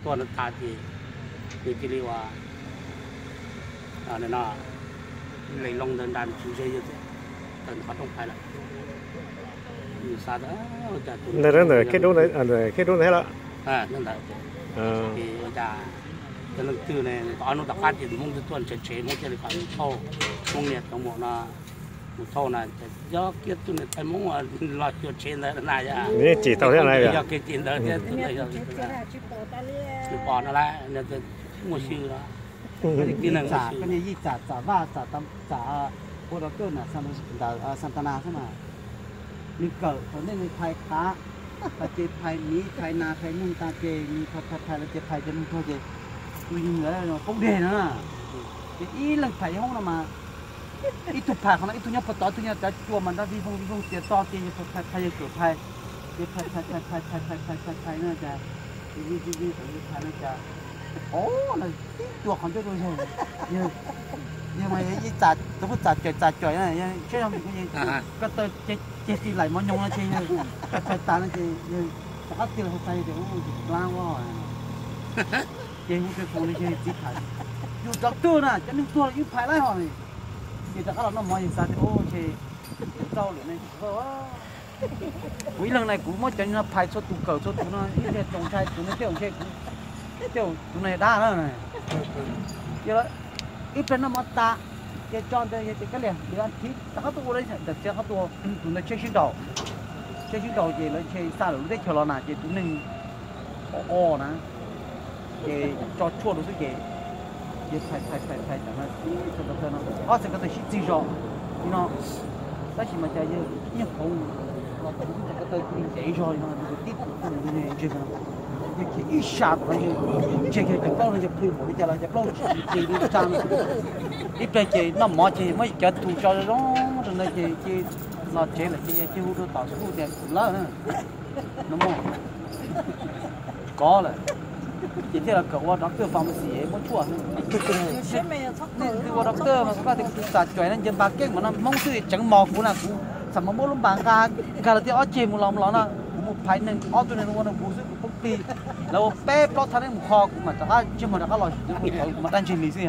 Tuaj no tas ces nws cia li ua no, lem loo ntawd nra nws tsis ntse yog tawm ntawm qhov rooj phais lawm. Nws xav tias ua cas tus ntawd, khej dub ntawd thiab los? Ntawd ces ua cas cov neeg twg ne, ob hnub tom qab ces Hmoob twb tuaj nrhiav tsev, Hmoob thiaj li kom mus thauj, Hmoob niam cov muam no mus thauj na, ces yog kiag tus niam tais Hmoob los xyuas tsev ntawd na yog. Yeej cim tau thiab na, yog kev cim ntawd thiab, tsis pom no lawm, muaj xyw los. Koj niag Yij Txam, Txam Vaj, Txam, ua rau koj na, ntawm Santana xwb mas. Nws kawm thaum ntej nws phais qav, phais ces phais miv, phais nas, phais noog tas ces nws phais phais phais los ces phais cov noog tuag ces tus yawg ntawd poob deg no na. Ces ib leeg phais ib hoob no mas ib tug phais qhov no, ib tug nyob puag tod, ib tug nyob cov cua mas nrov vij voog vij voog tias to ces yawg phais phais yawg kawm phais, ces phais phais phais phais phais phais phais phais phais no cas phais no cas, o, tib cua qhov ncauj rau yawg, yawg mas ib txam, txam caum txam caum na, tsheb zoo ko taw ceg txij laim mov nyoog no ces yawg phais phais tas no ces yawg rov qab tig los hauv txaj tias ub, yawg dlaab ua ces hu rau tus yawg txiv phais, yus cov twg na cov neeg tuag los yeej phais laib hos. Ces rov qab los noj mov yawg xav tias ub, ces txauj lwm ne, kuv ib leeg na kuv muab cov no phais txhua tus kawm txhua tus no ib pliag txaus ntshai, tus no tej zaum ntshe kuv, tej zaum tus no yog dab na. Ib pliag noj mov tas ces tso ntawd yog tias kab liam lwm as thiv rov qab tuaj ua ntawm txiav qhov tus, tus ntawd tsheb sib nraus, tsheb sib nraus ces lawv ntshe xa lawm lub teb chaws los na ces tus neeg o o na ces tso tshuaj rau xwb ces yawg phais phais phais phais tam no, ob txhais ko taw sib txig zog li no, tab sis mas cas yawg yeej hloov los tau txhais ko taw ntev zog li no, tib tus ntse, yawg khiav ib sab tom no, ntsia kiag cov plaub no yawg plhws npaum li cas los cov plaub tsis tsis li tsa no. Ib pliag ces noj mov ces muab cov tug tso zoo rau ntawd ces los tsev lawm ces yawg cia hu rau tom school tias kuv lawm na, no kov lawm, ces thiaj los kawm ua doctor pharmacy muab tshuaj. Nej twb ua doctor mas koj tias kuv txam cuam no nce npas keej mas no Hmoob xwb tseev mos kuv na, kuv xam mos muab lub npas nqa, nkag los thiab ob ceg mus los los no, kuv mus phais neeg ob tug neeg ua nws kuv xwb kuv poob plig, lawv ua peb plaub thaj neeb mus kho kuv mas rov qab ntsej muag rov qab los tsev, kuv mas dab ntseg li xwb.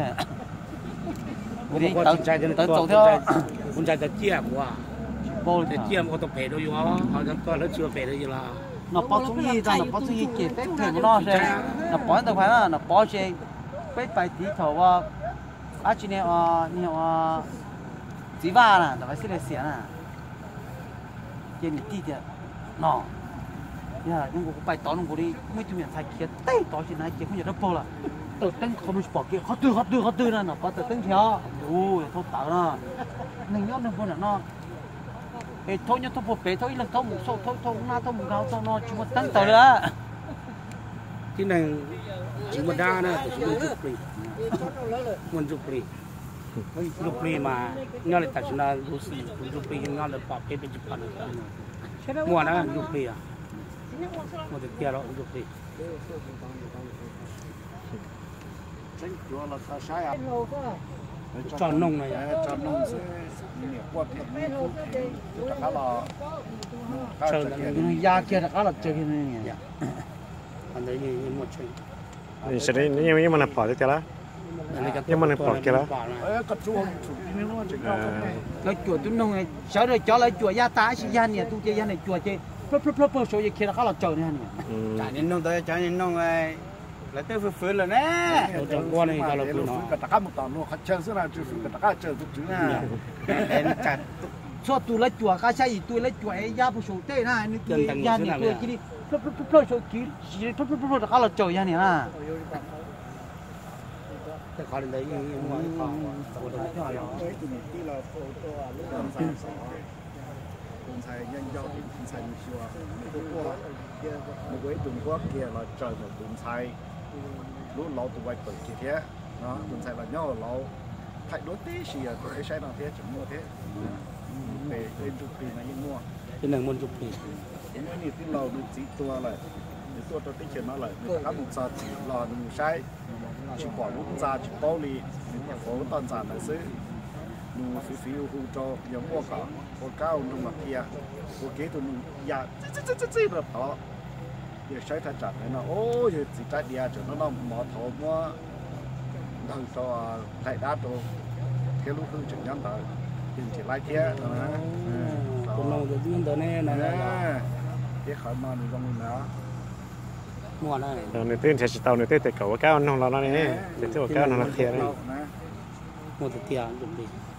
Kuv tawv txaus thiab. Kuv ntshai cov ciaj kuv, cov ciaj ua tau phem rau yus, ho cov tuag lawv tsis ua phem rau yus los. Nom Pov Txooj Yig, Nom Pov Txooj Yig ces peb phem mus no se, Nom Pov ntawd na, Nom Pov se peb pais tiv thaum ua dab tsi ne, niag ua Txiv Vaj na, Txiv Vaj Xib Lis Xias na, ces niam tij tias no, yog nkaus kuv pais tod nkaus li muaj ib tug me nyuam ntxhais khiav teb tod tsis na, ces kuv nyuam dawb paug lawm, tawm teeb qhov no tsis pom kiag, qhov twg qhov twg qhov twg na, Nom Pov tawm teeb nrhiav, yus yog thauj tawv no, neeg nyob neeg puag nram no, es thauj nyob thauj puag pem, thauj ib leeg thauj mus xauj, thauj thauj nab, thauj mus nkag, thauj no tsis muaj teeb tawv li. Tib neeg tsis muaj dab na, tiam sis muaj ntsuj plig, muaj ntsuj plig, ntsuj plig mas nyob li tam sim no lub xim tus ntsuj plig yeej nyob ntawd pom peb, peb tsis pom na. Muaj na ntsuj plig, muaj tiag tiag los ntsuj plig. Tso noog no, ya kiag rov qab los tsaws kiag. Yeej muaj neeg pom tiag tiag lawm, yeej muaj neeg pom kiag lawm. Lawv cuam tus noog, sawv daws cov lawv cuam ya tas tab sis yog niam tus ces yog niam cuam ces plawg plawg plawg saud ces khiav rov qab los tsaws niam. Cov noog, lawv twb fwv fwv lawm ne. Lawv fwv kom rov qab mus tom luag qhov chaw xwb na, tsis fwv kom rov qab tsaws tus tswv na. Txhua tus lawv cuam qab xyab yim tus lawv cuam es ya puag saum tej na, nws tus yog niam tus cia li plawg plawg plawg saud kiv, plawg plawg plawg rov qab los tsaws yog niam na. Tus ntxhais nyob nco tus ntxhais mus xyuas, nws tuaj quaj, nws ua ib tug nquab kiag los tsaws ntawm tus ntxhais lub lauv tus wiper kiag thiab. Tus ntxhais los nyob hauv lauv, thaij duab tib si os, tuaj peb saib no thiab tseem muaj thiab. Peb ntsuj plig no yeej muaj. Tib neeg muaj ntsuj plig. Kuv muaj ib niag tij laug nws txiv tuag lawm, nws tuaj rau teb chaws no lawm, nws rov qab mus txog tsev los nws mus saib, tsis pom lub ntxa tsis paub li, nws nyuam qhuav lub toj ntxas ntawd xwb. Nws fiv fiv hu hu rau yog muaj kom ua kab ua nroog los qhia, ua kev tus nus yam txij txij txij rau tod. Yawg saib thaj tsam ntawd no, o, yawg txiv rab diav tseem noj noj mov thaum muab ntawg rau, hlais dab rau thiab lub hwj tseem nyob ntawd, yawg nrhiav laib thiab. Tus no tus nyob ntawd ne, no, peb qhov no nws zoo li ntawd. Nws twb nrhiav tsis tau, nws twb tias kom ua kab ua noog los no ne, ces twb ua kab ua noog los qhia. Muaj tiag tiag.